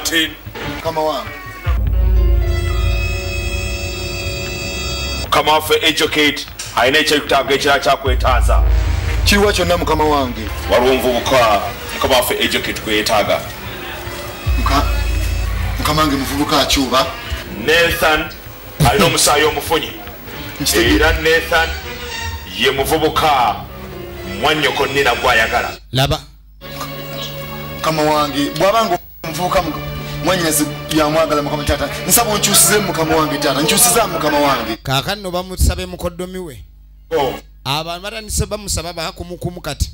Martin. Mukama wange. Mukama waffe Educate alina ekyetaago ekirala kyakwetaaza. Kiwa kyonna mukama wange. Waliwo omuvubuka mukama waffe Educate gwe yeetaaga. Mukama wange muvubuka akyuba. Nathan alina omusaayi omufunyi. Era Nathan ye muvubuka mwannyoko Nina gw'ayagala. Laba. Mukama wange bw'abanga omuvubuka mwannyinaze yamwagala mukama taata. Nsaba onkyusize mukama wange taata. Nkyusiza mukama wange. Kaakano bamusabe mukoddomi we. Abantu batandise bamusaba bakumukumu kati.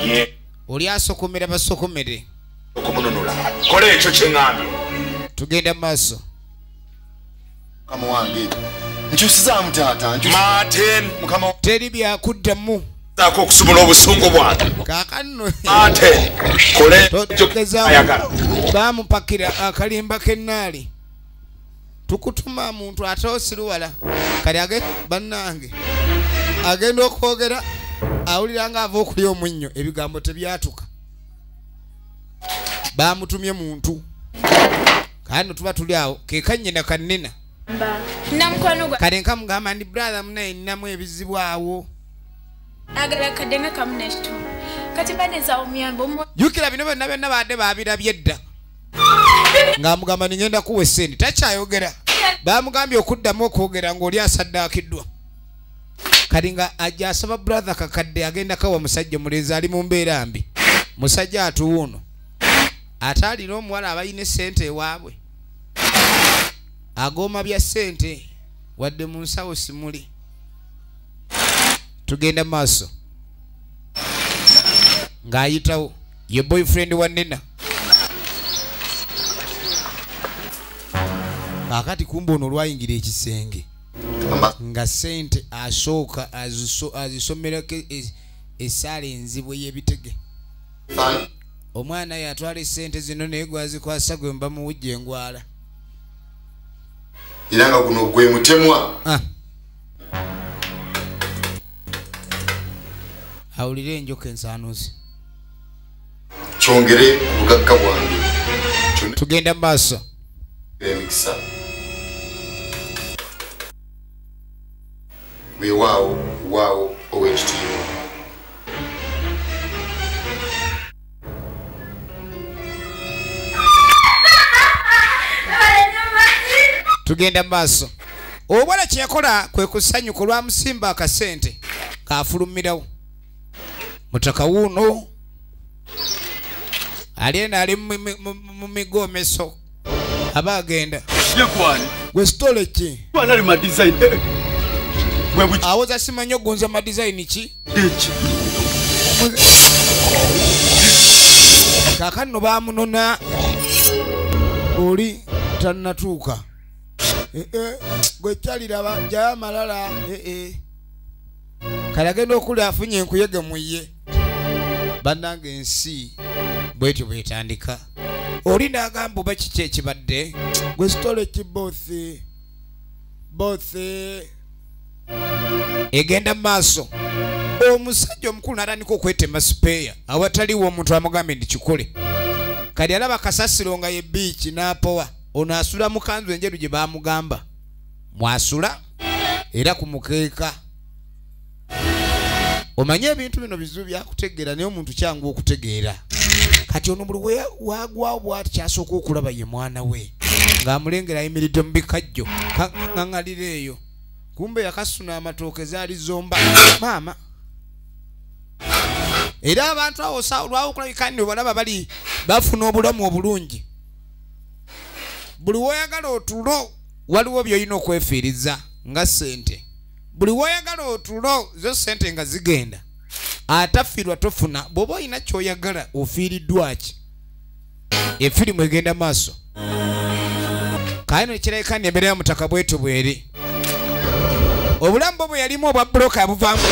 Ye. Oli asokomera basokomere. Okumununula. Kola ekyo kye ŋŋambye. Tugenda maaso. Mukama wange. Nkyusizaamu taata. Martin. Mukama teri byakuddamu. Saako okusumula obusungu bwange. Kaakano. Martin. Kola ekyo ky'ayagala. Baamupakira akalimba k'ennaali. Tukutuma muntu ate osiruwala. Kali age bannange. Agenda okwogera awulira nga ava okulya omunnyo ebigambo tebyatuka. Bamutumye muntu. Kano tuba tuli awo ke kannyina kannina. Kale nkamugamba ndi brother munaye nnamu ebizibu awo. Jjukira bino byonna byonna baadde baabirabye edda. Ng'amugamba ningenda kuwa essente takyayogera. Baamugambye okuddamu okwogera ng'oli asaddaakiddwa. Kali nga ajja asaba brother kakadde agenda kawa musajja mulenzi ali mu mbeera mbi. Musajja atuwuno. Ate alina omuwala abalina essente ewaabwe. Agoma bya ssente wadde mu nsawo simuli. Tugenda maaso. Ng'ayitawo ye boyfriend wa Nina. Kaakati kumbe ono olwayingira ekisenge. Nga ssente asooka azisomerako essaala enzibu ey'ebitege. Omwana yatwala essente zino naye gwazikwasa gwe mba muwujja engwala. Era nga guno gwe mutemwa. Awulire enjoka ensaanuzi. Kyongere ku bugagga bwange. Tugenda mu maaso. Emikisa. Weewaawo waawo ow'ekitiibwa. Tugenda maaso. Obwala kye yakola kwe kusanyuka olwamusimba akasente kafulumirawo. Mutaka wuuno ali eno ali mu migomeso aba agenda. Gwe sitole ki? Awoza simanyi ogunza madizaini ki? Kaakano baamunona oli tannatuuka. Gwe kyaliraba jjayo amalala. Kale agenda okulya afunye enkuyege mu ye. Bannange ensi bwetyo bwetandika. Oli n'agamba oba kiki ekibadde? Gwe sitole ki bothi? Bothi. Egenda maaso. Omusajja omukulu n'atandika okwetema sipeeya awataliwo omuntu amugambye nti kikole. Kali alaba kasasiro nga ye biiki n'apowa. Ono asula mu kanzu enjeru gye baamugamba. Mwasula era ku mukeeka. Omanye ebintu bino bizibu byakutegeera naye omuntu kyangu okutegeera. Kati ono buli wagwawo bw'ati kyasooka okulaba ye mwana we. Ng'amulengera ayimiridde mu bikajjo kaŋŋaŋŋalira eyo. Kumbe yakasuna amatooke zaali zomba. Maama. Era abantu awo olwawo okulabika nti balaba bali bafuna obulamu obulungi. Buli w'oyagala otulo waliwo by'olina okwefiiriza nga ssente. Buli w'oyagala otulo zo ssente nga zigenda. Atafiirwa tofuna bw'oba olina ky'oyagala ofiiriddwa ki? Efirimu egenda maaso. Kale kirabika nti embeera ya mutaka bwetyo bw'eri. Obulamu bwe yalimu obwa buloka buvaamu.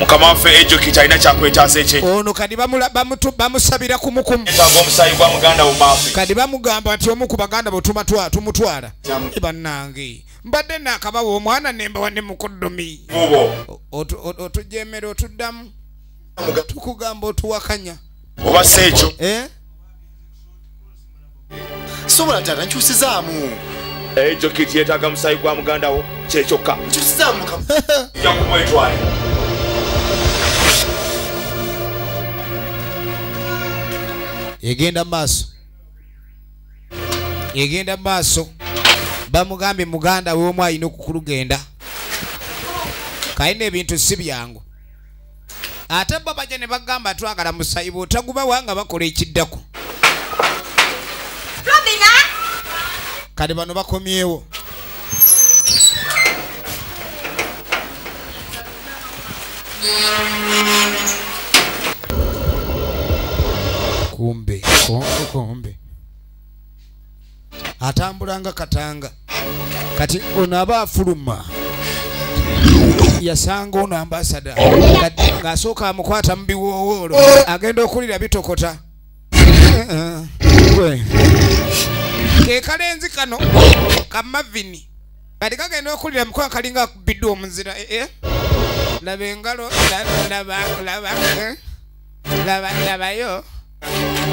Mukama waffe Educate alina kyakwetaasa ekye. Ono kati bamusabira kumukumu. Yeetaaga omusaayi gwa muganda wo Maafi. Kati bamugamba nti omu ku baganda bo tumutwala. Bannange mbadde naakabawa omwana ne mbawa ne mukoddomi. Otujemera otuddamu. Tukugamba otuwakanya. Oba si ekyo. Sobola taata nkyusizaamu. Ekyo kiti yeetaaga musayi gwa muganda wo kyekyokka. Nkyusizaamu mukama. Nja kumwetwala. Egenda maaso. Egenda maaso. Bamugambye muganda we omu alina okukulugenda. Kalina ebintu si byangu. Ate bo bajja ne bagamba twagala musayi bw'otagubawa nga bakola ekiddako. Kale bano bakomyewo. Kumbe, kumbe. Atambula nga katanga. Kati ono aba afuluma. Yasanga ono ambasada. Ng'asooka amukwata mu biwoowoolo. Agenda okulira bitokota. Ke kalenzi kano ka Mavini. Kati kagenda okulira mukola kalinga akubiddwa omuzira. Laba engalo, laba, laba, laba, labayo.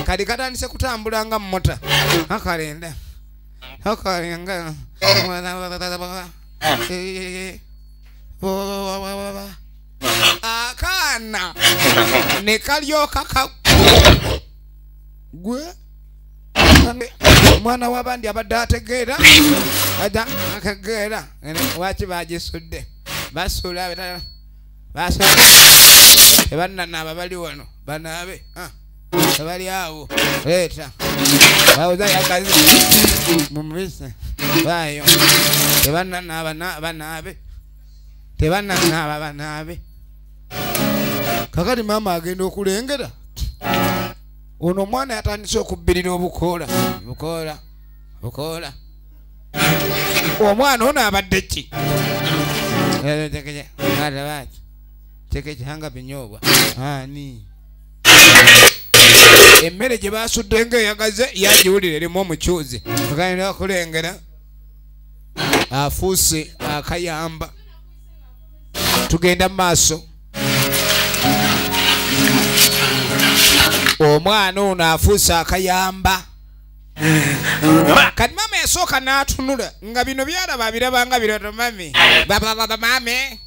Kati katandise kutambula nga mmota. Akalenda. Akalenga. Akaana ne kalyoka ka gwe omwana w'abandi abadde ategeera ada akageera lwaki bagisudde basuula basuula tebannanaaba bali wano banaabe tebali awo leeta bawuza yakazi mumubise baayo tebannanaaba banaabe tebannanaaba banaabe. Kakati maama agenda okulengera ono omwana yatandise okubbirira obukoola bukoola bukoola. Omwana ono abadde ki? Tekekihanga binyoobwa ani emmere gye basudde ng'eyagaze yagiwulira erimu omucuuzi. Agenda okulengera afuuse akayamba. Tugenda mu maaso. Omwana ono afuuse akayamba. Kati maama yasooka n'atunula nga bino byalaba abiraba nga birooto. Mami bababa mami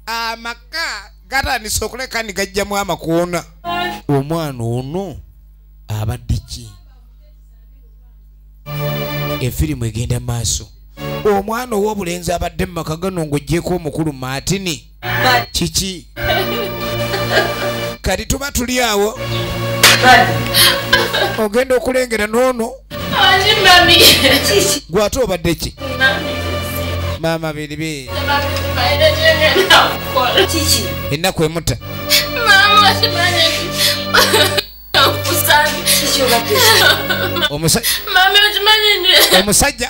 amaka gatandise okuleka ni gajjamu amakoona. Omwana ono abadde ki? Efirimu egenda maaso. Omwana ow'obulenzi abadde mu maka gano ng'oggyeko omukulu Martini kiki? Kati tuba tuli awo ogenda okulengera n'ono gw'ate obadde ki? Maama biribi ennaku emuta. Omusajja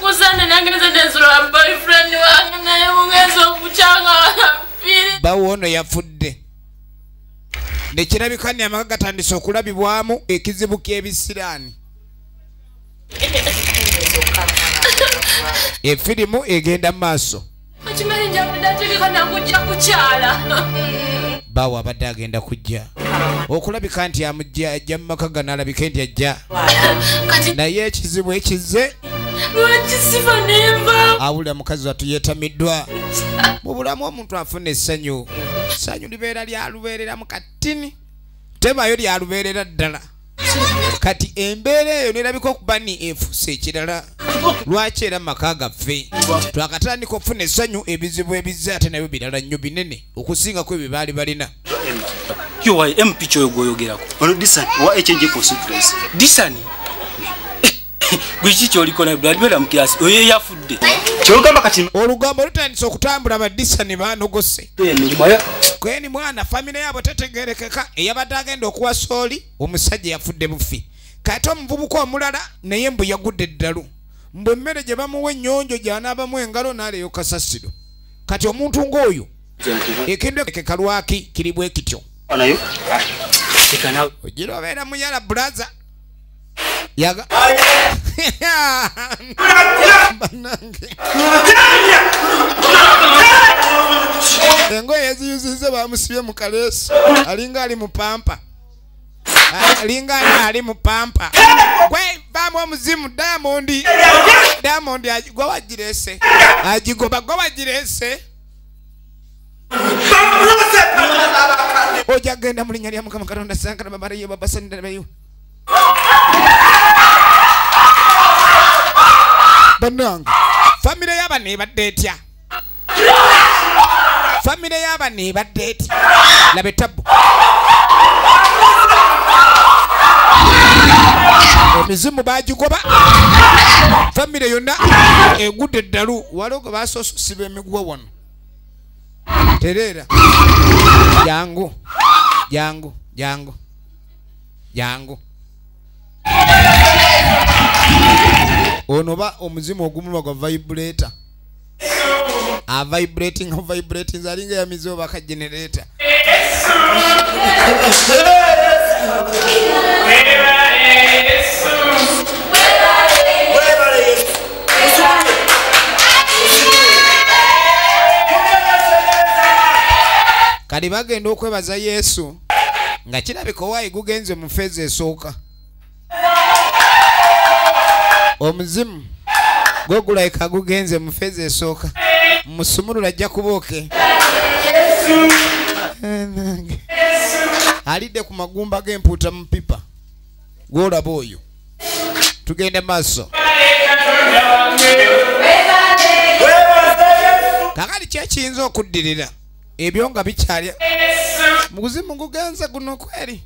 bawo ono yafudde. Nekirabika ni amaka gatandise okulabibwamu ekizibu ky'ebisiraani. Efirimu egenda maaso. Bawo abadde agenda kujja okulabika nti amujja ajja mu maka gano alabike nti ajja, naye ekizibu ekizze awulira mukazi wattu yeetamiddwa. Mu bulamu omuntu afuna essanyu. Essanyu libeera lyalubeerera mu katini, tebayo lyalubeerera ddala. Kati embeera eyo nerabika okuba ni efuuse ekirala. Lwaki era mu maka gaffe twakatandika okufuna essanyu, ebizibu ebizze ate nabyo birala nnyo binene okusingako ebyo baali balina. MP kyoyo gw'oyogerako ono Disani wa HNG constituency. Disani gwe ki kyoliko naye bwalibeera mu kirasi oyo yafudde. Kyogamba kati olugambo lutandise okutambula ba Disani banogose. Kweni mwana famire yabo tetegerekeka. Eyabadde agenda okuwa sooli omusajja yafudde bufi. Kati omuvubuka omulala naye mbu yagudde eddalu. Mbu emmere gye bamuwa ennyonjo gy'anaabamu engalo n'aleyo kasasiro. Kati omuntu ng'oyo ekintu ekeka lwaki kiri bwe kityo. Ogira obeera muyala bulaza. Yaga banange engoye eziyuziza bamusibye mu kaleesu alinga ali mu pampa. Linga ali mu pampa. Gwe vaamu omuzimu Diamond. Diamond gwe wagirese. Agigoba gwe wagirese. Ojja genda mu linnya lya Mukama Katonda sankana babariyo babasandira bayo. Bannange famire y'abano ebadde etya? Famire y'abano ebadde etya? Laba ettabu. Emizimu bagigoba. Famire yonna egudde eddalu. Waliwo gwe basoose osiba emiguwa wano. Tereera. Jangu. Jangu. Jangu. Jangu. Ono ba omuzimu ogumulwa gwa vibrator. A vibrating vibrating alinga ya mizimu baka generator. Kali bagenda okwebaza Yesu nga kirabika owaayi gugenze mu feeza esooka. Omuzimu gwogulayika gugenze mu feeza esooka. Musumulula ajja kubooke. Alidde ku magumba g'empuuta mu pipa. Gw'olaba oyo. Tugende maaso. Kakati ki ekiyinza okuddirira? Ebyo nga bikyali. Muzimu gugenze guno kweri.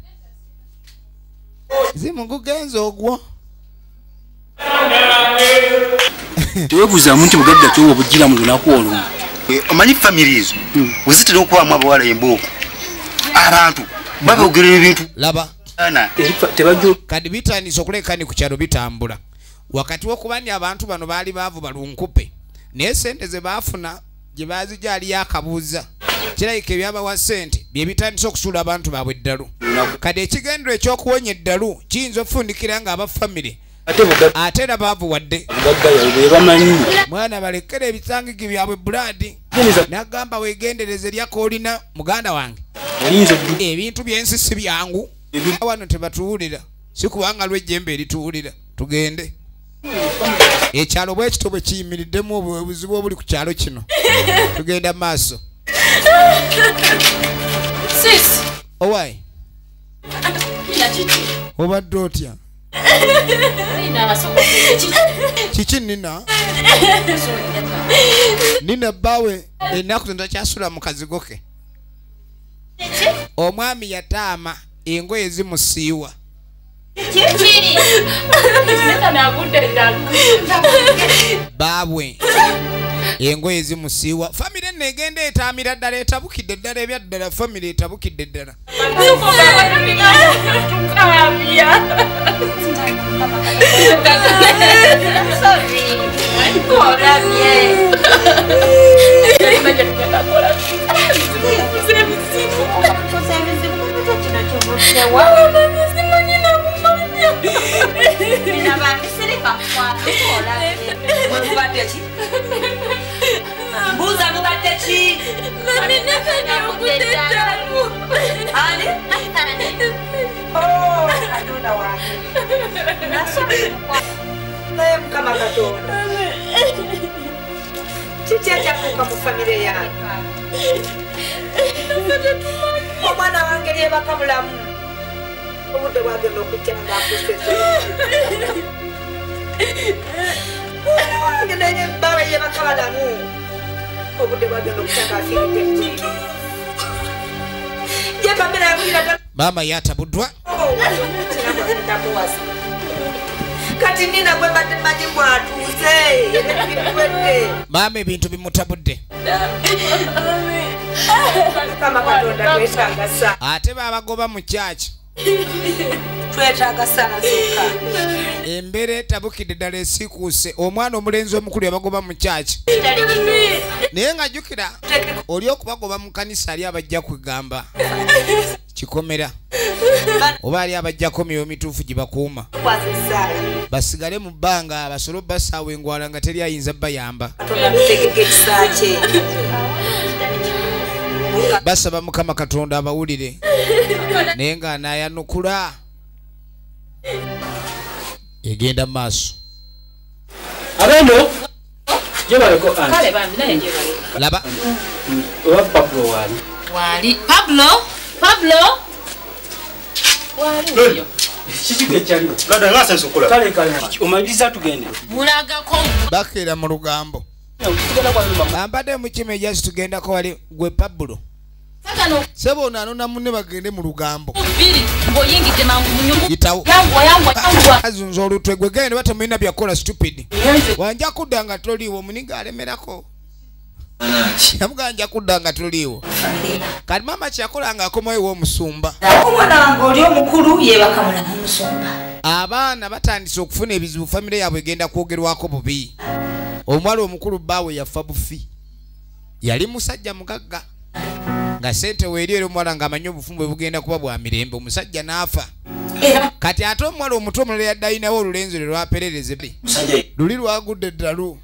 Zimu gugenze ogwo. Teweebuuza muntu bugagga ki obujjira mu lunaku olwo. Omanyi famire ezo wezitera okubaamu abawala embooko. Abantu babogerera ebintu. Laba. Kati bitandise okuleka ku kyalo bitambula. Wakati w'okuba nti abantu bano baali baavu balunkupe. Naye ssente ze baafuna gye baazijja aliyo akabuuza. Kirabika ebyabawa ssente bye bitandise okusuula abantu baabwe eddalu. Kati ekigendero eky'okuwonya eddalu kiyinza okufundikira ng'aba famire ate era baavuwadde. Mwana balekere ebisangigi byabwe Brad. N'agamba weegendereze lyako olina muganda wange. Ebintu by'ensi si byangu. Wano tebatuwulira. Si kubanga lw'ejjembe erituwulira. Tugende. Ekyalo bwe kityo bwe kiyimiriddemu obuzibu obuli ku kyalo kino. Tugenda maaso. Sis. Owai. Obadde otya? Kiki Nina? Nina bbaawe ennaku zino takyasula mu kazigo ke. Omwami yataama engoye zimusiiwa. Baabwe engoye zimusiiwa. Famire nno egenda etaamira ddala etabukidde ddala ebya ddala famire etabukidde ddala. Omwana wange yebaka mulamu. Obudde bwagenda okujja ng'afuuse. Omwana wange naye baba yebaka balamu. Obudde bwagenda okujja ng'afiiridde mutindo. Maama yatabuddwa. Kati nina gwe mbadde mmanyi bw'atuuse. Maama ebintu bimutabudde. Ate babagoba mu kyaki. Embeera etabukidde ddala esiikuuse. Omwana omulenzi omukulu yabagoba mu kyaki. Naye ng'ajjukira oli okubagoba mu kkanisa ali abajja kwegamba kikomera oba ali abajjako myoyo mituufu gye bakuuma basigale mu bbanga basobole obbasaawa engwala nga teri ayinza bbayamba. Basaba Mukama Katonda abawulire naye ng'anaayanukula. Egenda maaso. Abendo jebaleko anti. Kale bambi naye jebaleko. Laba. Owa Pablo wali. Wali Pablo? Pablo? Wali oyo. Kiki ekyaliwo? Gada ngasa nsokola. Kale kale. Omaliriza tugende. Mulagako. Bakira mu lugambo. Ambadde mu kime just tugendako wali gwe Pablo. Sagano. Sebo onanona munne bagende mu lugambo. Biri ngoyingidde mangu mu nyumba. Yitawo. Yangwa yangwa yangwa. Azunza olutwe gwe gende batemulina byakola stupid. Wanja kudda nga toliiwo muniga alemerako. Yamugamba nja kudda nga toliiwo. Kati maama kyakola nga akomawo ew'omusumba. Omwana wange oli omukulu yeebaka mulamu omusumba. Abaana batandise okufuna ebizibu famire yaabwe egenda kwogerwako bubi. Omuwala omukulu bbaawe yafa bufi. Yali musajja mugagga. Nga ssente weeri era omuwala ng'amanyi obufumbo bwe bugenda kuba bwa mirembe omusajja n'afa. Kati ate omuwala omuto omulala yadde alinawo olulenzi lwe lwaperereze. Luli lwagudde eddalu.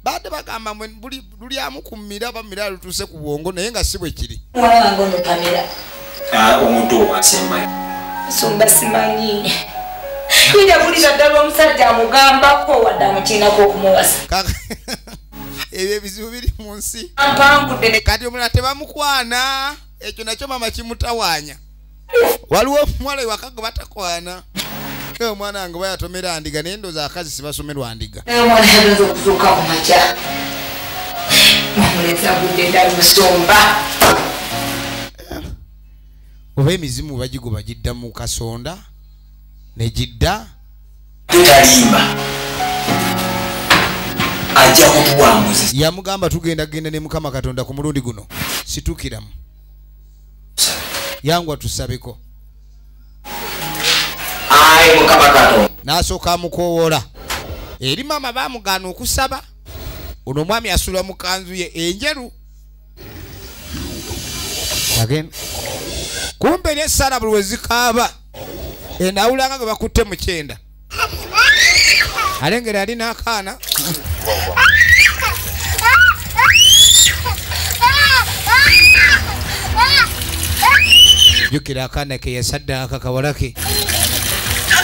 Badde bagamba mwe lulyamu ku mmira bamira lutuuse ku bwongo naye nga si bwe kiri. Omuwala wange ono Pamela. Omuto asembayo. Musumba simanyi. Yabulira ddala omusajja amugambako wadde amukiinako okumuwasa. Ebyo ebizibu biri mu nsi. Kati omulala tebamukwana ekyo nakyo maama kimutawaanya. Waliwo omuwala ewaka gwe batakwana. Omwana wange bayatomera ndiga naye ndowooza akazi sibasomerwa ndiga. Omwana yayinza okuzuuka ku makya. Omulenzi agudde ddala musumba. Oba emizimu bagigoba gidda mu kasonda ne gidda. Tetalimba. Ajja kutuwanguza. Yamugamba tugenda genda ne Mukama Katonda ku mulundi guno. Situkiramu. Yangwa tusabeko. Ayi Mukama Katonda. N'asooka amukowoola. Eri maama baamugaana okusaba. Ono omwami asula mu kanzu ye enjeru. Again. Kumbe n'essaala buli we zikaaba. Enawulanga nga bakutte mu kyenda. Alengera alina akaana. Jjukira akaana ke yasaddaaka kawala ke.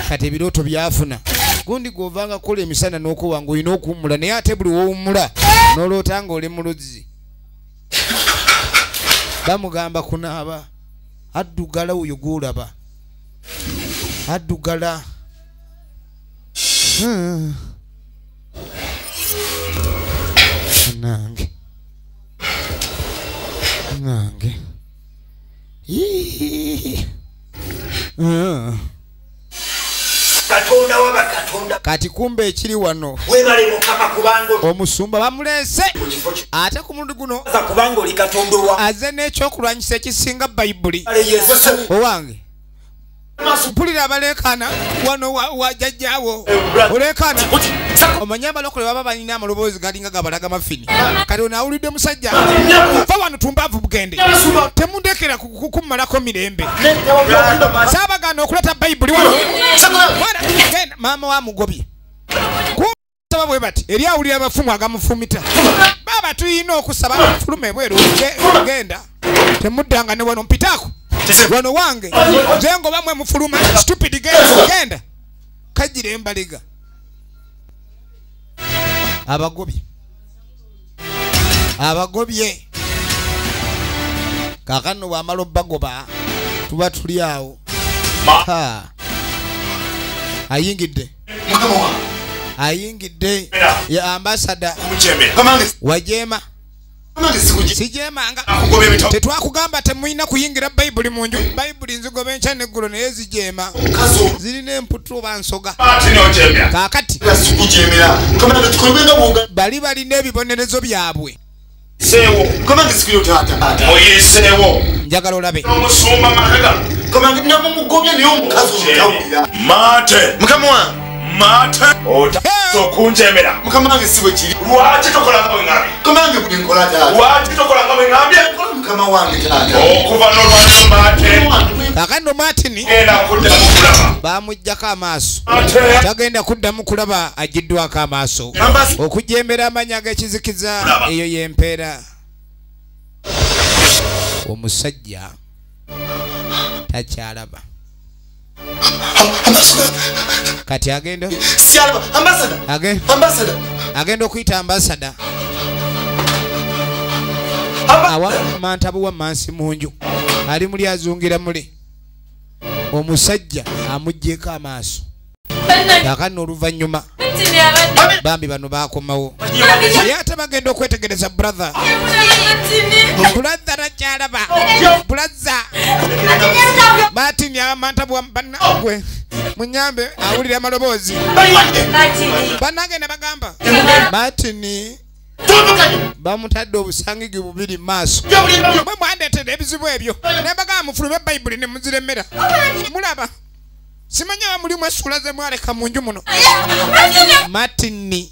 Kati ebirooto byafuna. Gundi gw'ovanga kukola emisana n'okuwa ng'olina okuwummula naye ate buli w'owummula n'oloota ng'oli mu luzzi. Bamugamba kunaaba. Addugala oyo gw'olaba. Addugala. Nange. Nange. Katonda waba Katonda. Kati kumbe ekiri wano. Webale Mukama kubanga omusumba bamuleese. Ate ku mulundi guno kubanga oli Katonda wa. Aze n'ekyokulwanyisa ekisinga Bayibuli. Owange. Mpulira abaleekaana wano wa jjajjaawo. Oleekaana. Omanyi abalokole baba balina amaloboozi galinga gabalaga mafini. Kati ono awulidde musajja. Fa wano tumbaavu bugende. Temundekera kukumalako mirembe. Saabagaana okuleeta Bayibuli wano. Maama wa mugobye. Kusaba bwe bati eri awulira abafumu agamufumita. Baaba tulina okusaba fulume ebweru genda. Temuddanga ne wano mpitaako. Wano wange nze ngoba mwe mufuluma stupid genda. Kajjira embaliga. Abagobye. Abagobye. Kaakano bw'amala obbagoba tuba tuli awo. Ayingidde. Ayingidde ya ambassador wajema. Sijemanga. Tetwakugamba temulina kuyingira Bayibuli mu nju. Bayibuli nzigoba enkya n'eggulo naye zijema. Zirina emputu oba nsoga. Kaakati bali balina ebibonerezo byabwe. Njagala olabe. Mate. Okunjemera. Mukama wange si bwe kiri. Lwaki tokola nga bwe ŋŋambye? Mukama wange bwe nkola taata. Lwaki tokola nga bwe ŋŋambye? Mukama wange taata. Okuva n'olwaleero Mate. Kaakano Martin Genda kuddamu kulaba. Bamuggyako amaaso. Mate. Tagenda kuddamu kulaba aggiddwako amaaso. Okujembera amannya ag'ekizikiza eyo y'empeera. Omusajja takyalaba. Kati agenda Ambassador. Ambassador. Agenda okuyita ambassador. Awa mantabu wa mansi munju. Ali muli azungira muli. Omusajja amuggyeko amaaso. Kaakano oluvannyuma bambi bano baakomawo. Naye ate bagenda okwetegereza brother. Brother akyalaba. Brother. Martin amantabu wa bannange. Munyambe awulira amaloboozi. Bannange ne bagamba Martin bamutadde obusangigi bubiri mu maaso. Mwe mwandeetera ebizibu ebyo. Ne bagamba mufulume Bayibuli ne muziremera. Mulaba. Simanya mulimu essuula ze mwaleka mu nju muno. Martin.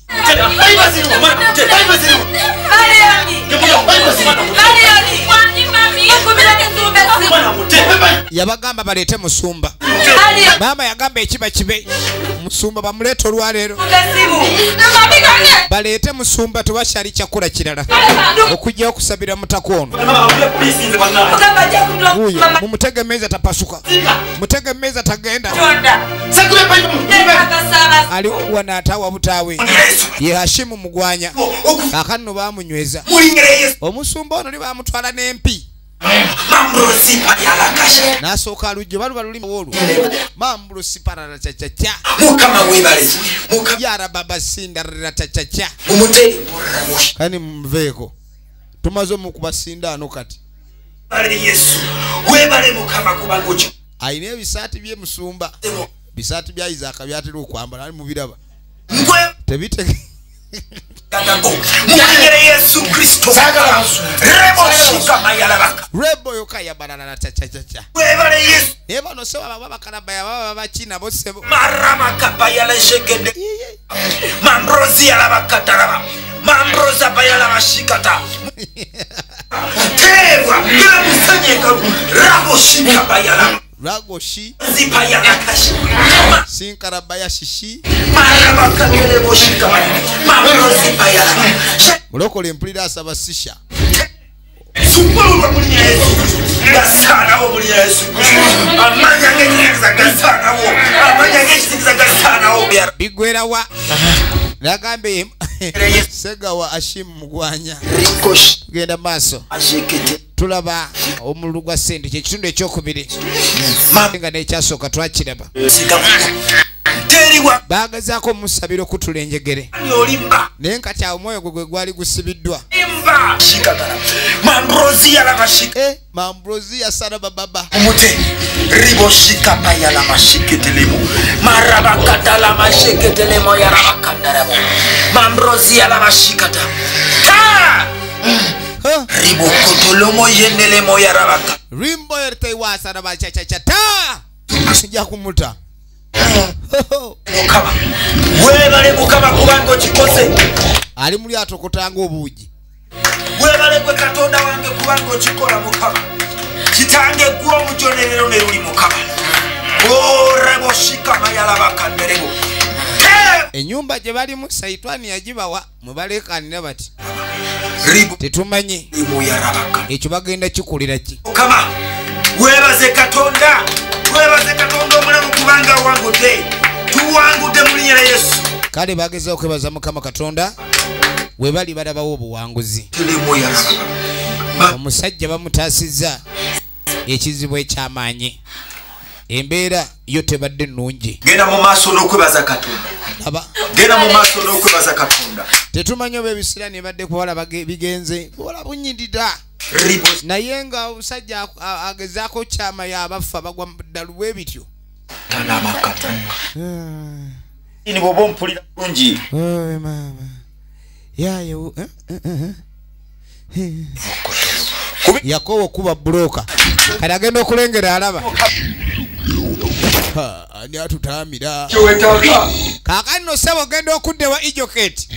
Yabagamba baleete musumba. Maama yagamba ekiba kibe. Musumba bamuleete olwaleero. Baleete musumba tewakyali kyakola kirala. Okujja okusabira mutaka ono. Wuuyo mumutege emmeeza tapasuka. Mutege emmeeza tagenda. Ali wano ataawa butaawe. Ye Hashimu Mugwanya. Kaakano baamunyweza. Omusumba ono li baamutwala n'empi. Nasooka alujjo baluba lulimi olwo. Mambrosi parara cha cha cha. Mukama webale. Yara baba sindarira cha cha cha. Kani mveeko. Tumaze omukuba sindaano kati. Yesu. Webale Mukama kubanga oki. Ayina ebisaati bye musumba. Bisaati bya Isaac byatera okwambala ali mubiraba. Tebitege. Muwengere Yesu Kristo. Rebo yoka ya banana cha cha cha cha. Webale Yesu. Naye bano sebo baba bakalabaya baba bakina bo sebo. Marama kapaya leshegede. Mambrozi alabakataraba. Mambroza bayala bashikata. Tewa musanyeka rabo shika bayala. Ragoshi zipaya nakashi. Sinkarabaya shishi. Marama kapele boshika bayala. Mambrozi bayala. Mulokole mpulira asaba sisha. Sumpulwa muri Yesu. Gasana wo muri Yesu. Amanya ngenyeza gasana wo. Amanya ngenyeza gasana wo. Bigwera wa. Nagambe Segawa Hashimu Mugwanya. Genda maaso. Tulaba omululu gwa ssente kye kitundu ekyokubiri. Nga n'ekyasooka twakiraba. Bagezaako omusabira okutula enjegere. Naye kati awo omwoyo gwe gwe gwali gusibiddwa. Mambrozia saraba baba. Umute riboshika payala mashiketelemo. Marabakatala masheketelemo yarabakandalabo. Mambrozia la mashikata. Ta! Ribokotolomo yenelemo yarabaka. Rimbo yertewa saraba cha cha cha ta. Sijja kumuta. Mukama. Webale Mukama kubanga okikoze. Ali muli atokotanga obuugi. Webale gwe Katonda wange kubanga okikola Mukama. Kitange gwe omujonerero ne luli Mukama. Orebo shikama yalabaka nderebo. Ennyumba gye balimu Saitwani yagibawa mwe baleekaanira bati. Tetumanyi ekyo bagenda kikulira ki. Mukama webaze Katonda. Webaze Katonda omulamu kubanga awangudde. Tuwangudde mu linnya lya Yesu. Kale bagezaako okwebaza Mukama Katonda. We bali balabawo obuwanguzi. Omusajja bamutaasizza ekizibu eky'amaanyi. Embeera yo tebadde nnungi. Genda mu maaso n'okwebaza Katonda. Genda mu maaso n'okwebaza Katonda. Tetumanyi oba ebisiraani ebadde kuwala bigenze. Kuwala bunyirira. Naye nga omusajja agezaako kyama y'abafa bagwa ddalu bwe bityo. Ni bw'oba ompulira bulungi. Maama. Yayo Yakobo kuba buloka. Kati agenda okulengera alaba. Ani atutaamira. Kaakano ssebo ogenda okudda wa Ijoketi.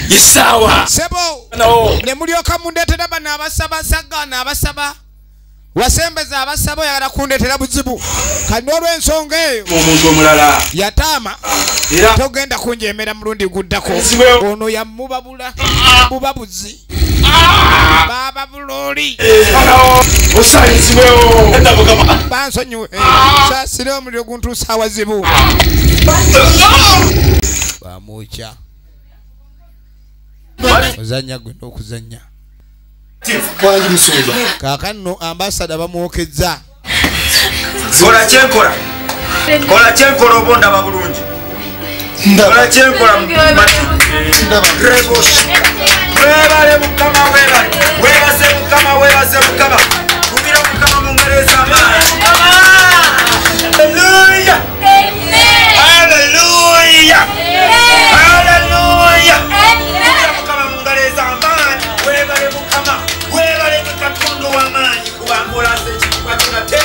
Isawa. Ssebo ne mulyoka mundeetera bano abasaba sagana abasaba. Wasembeza abasaba oyagala kundeetera buzibu. Kati n'olw'ensonga eyo omuntu omulala yataama togenda kunjeemera mulundi guddako. Ono yamubabula bubabuzi. Baba buloli. Bansonyiwe. Saasira omuliro guntuusa awazibu. Bamwokya. Ozannya gwe n'okuzannya. Wangi musumba. Kaakano ambasada bamwokezza. Kola kyenkola. Kola kyenkola oba ondaba bulungi. Kola kyenkola Reboshi. Webale Mukama webale. Webaze Mukama webaze Mukama. Kubira Mukama mu ngalo ez'amaanyi. Hallelujah. Amen. Hallelujah. Hallelujah. Kubira Mukama mu ngalo ez'amaanyi. Webale Mukama. Webale Katonda ow'amaanyi kubanga olaze ekitiibwa kyo nate.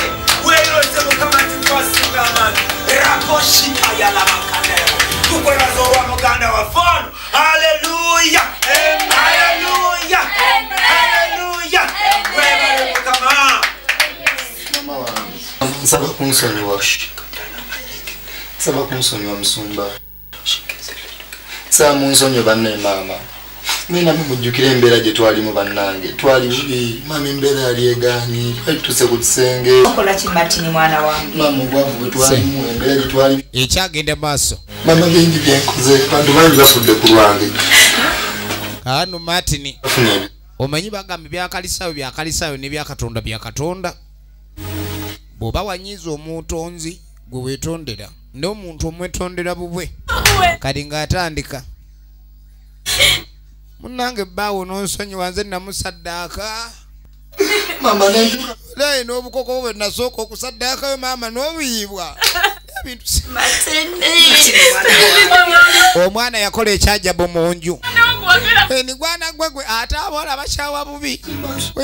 Weeroze Mukama nti twasinga amaanyi. Rakoshi ayalabakadeo. Tukwebaza olwa muganda waffe ono. Hallelujah. Hallelujah. Hallelujah. Webale Mukama. Mama wange. Nsaba kunsonyiwa. Nsaba kunsonyiwa musumba. Nsaba munsonyiwe banne maama. Nina mujjukira embeera gye twalimu bannange. Twali bubi, maama embeera yali egaanyi, twali tutuse ku kisenge. Okola ki Martin mwana wange? Maama obwavu bwe twalimu, embeera gye twalimu. Ekyagenda maaso. Maama bingi bye nkoze, bantu bangi bafudde ku lwange. Kaano Martin, omanyi bagamba byakalisaayo byakalisaayo ne byakatonda byakatonda. Bw'oba wanyiiza omutonzi gwe weetondera, n'omuntu omwetondera bubwe. Kati ng'atandika. Munnange bbaawo n'onsonyiwa nze namusaddaaka. Maama nentuka. Naye n'obukoko bwe nasooka okusaddaakayo maama n'obuyibwa. Ebintu si. Omwana yakola ekyajabo mu nju. Eni gwana gwe gwe ate abawala bakyawa bubi.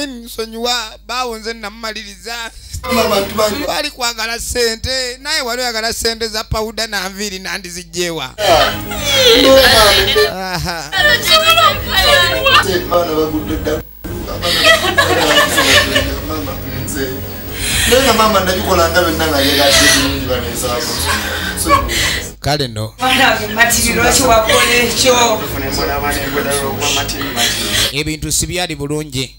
Nsonyiwa bbaawo nze namumaliriza. Wali kwagala ssente naye wali oyagala ssente za pawuda na nviiri nandizigyewa. Aha. Abaana bagudde dda. Maama nze. Naye nga maama nabikola nga byonna nga yeegasse bulungi baneesaako. Kale nno. Mwana wange Martin lwaki wakola ekyo? Ebintu si byali bulungi.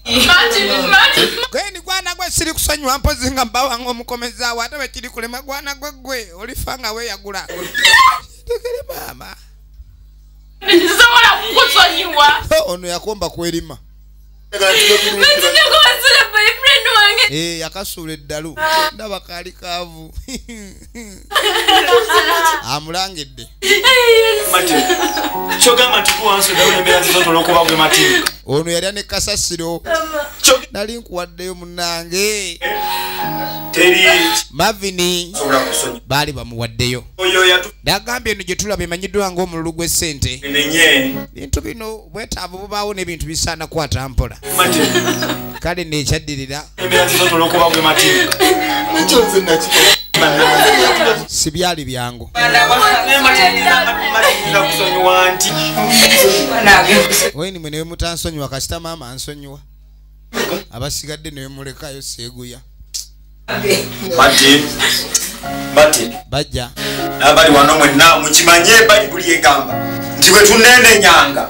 Gweni gwana gwe siri kusonyiwa mpozi nga mba wange omukomezaawo ate bwe kiri kulema gwana gwe gwe olifa nga weeyagula. Tekere maama. Nsobola kukusonyiwa. Ono yakomba kwerima. Yakasuula eddalu. Ndaba kaali kaavu. Amulangidde. Ono yalya ne kasasiro. Nali nkuwaddeyo munnange. Mavini baali bamuwaddeyo. Nagambye eno gye tulaba emanyiddwa ng'omululu gw'essente. Bintu bino bwetaavu bubaawo n'ebintu bisaana kwata mpola. Kale nekyaddirira. Si byali byangu. Weni mwe ne mutansonyiwa kasita maama ansonyiwa. Abasigadde ne mulekayo seeguya. Martin. Bajja. N'abali wano mwenna mukimanye Bayibuli egamba nti bwe tuneenenyanga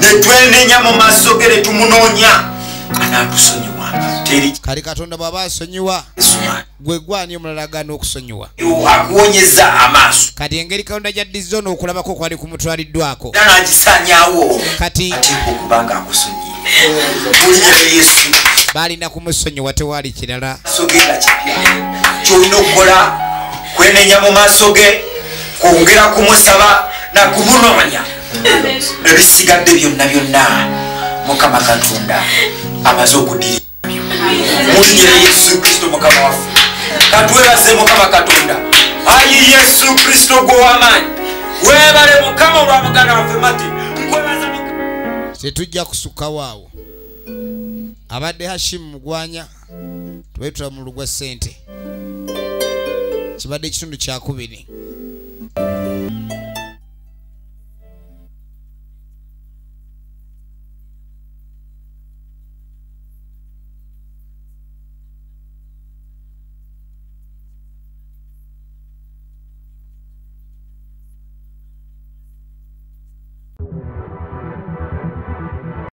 ne twenenya mu maaso ge ne tumunoonya anaatusonyiwa. Teri kali Katonda bw'aba asonyiwa gwe gwani omulala agaana okusonyiwa. Akuwonyeza amaaso. Kati engeri Katonda gy'addizza ono okulabako kwali kumutwaliddwako. Era n'agisaanyaawo. Kati ateekwa okuba nga akusonyiye. Mulinnya Yesu. Balina kumusonyiwa tewali kirala. Maaso ge nga kipya. Ky'olina okukola kwenenya mu maaso ge, kwongera kumusaba na kumunoonya. Ebisigadde byonna byonna Mukama Katonda amaze okuddira. Mulinnya Yesu Kristo Mukama waffe. Katwebaze Mukama Katonda. Ayi Yesu Kristo gwe ow'amaanyi. Weebale Mukama olwa muganda waffe Martin. Nkwebaza Mukama. Tetujja kusukkawo awo. Abadde Hashim Mugwanya tubeetula mu lugwa ssente. Kibadde ekitundu kyakubiri.